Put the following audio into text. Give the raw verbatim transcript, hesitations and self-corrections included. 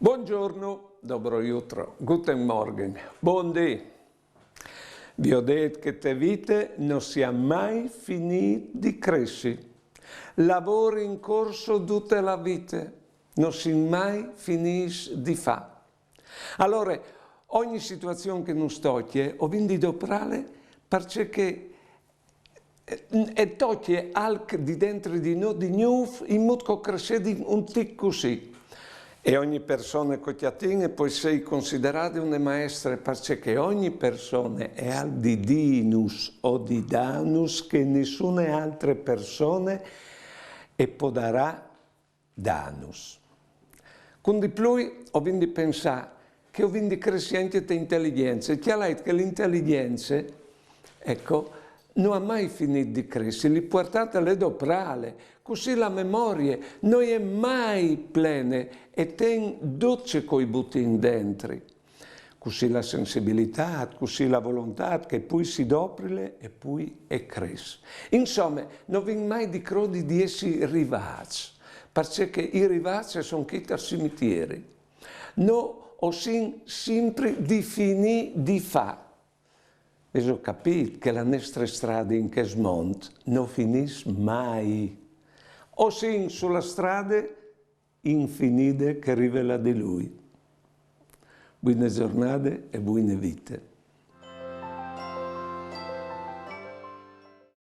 Buongiorno, dobro jutro, guten Morgen, buondì. Vi ho detto che te vite non si è mai finito di cresci. Lavori in corso tutte la vite, non si mai finisce di fa. Allora, ogni situazione che non stocchie, o vindi doprale, perché che e tocchie alc di dentri di no di gnuf in mut co crescedi un tic così. E ogni persona co chiatin e poi sei considerate une maestre, perché che ogni persona è al di dinus o di danus che nessune altre persone e podarà danus. Con di plui o vindi pensà che o vindi cressi anche te intelligenze. Chialait che l'intelligenze, ecco, non ha mai finito di crescere, li portate le doprale, così la memoria non è mai plene e ten doce coi butin dentri. Così la sensibilità, così la volontà che poi si doprile e poi e cresce. Insomma, non vin mai di crodi di essere rivats, perché che i rivats sono chi al cimitieri. No, o sin sempre di finì di fa. E ho capito che la nostra strada in che smont non finisce mai. O sin sulla strada infinita che rivela di lui. Buone giornate e buone vite.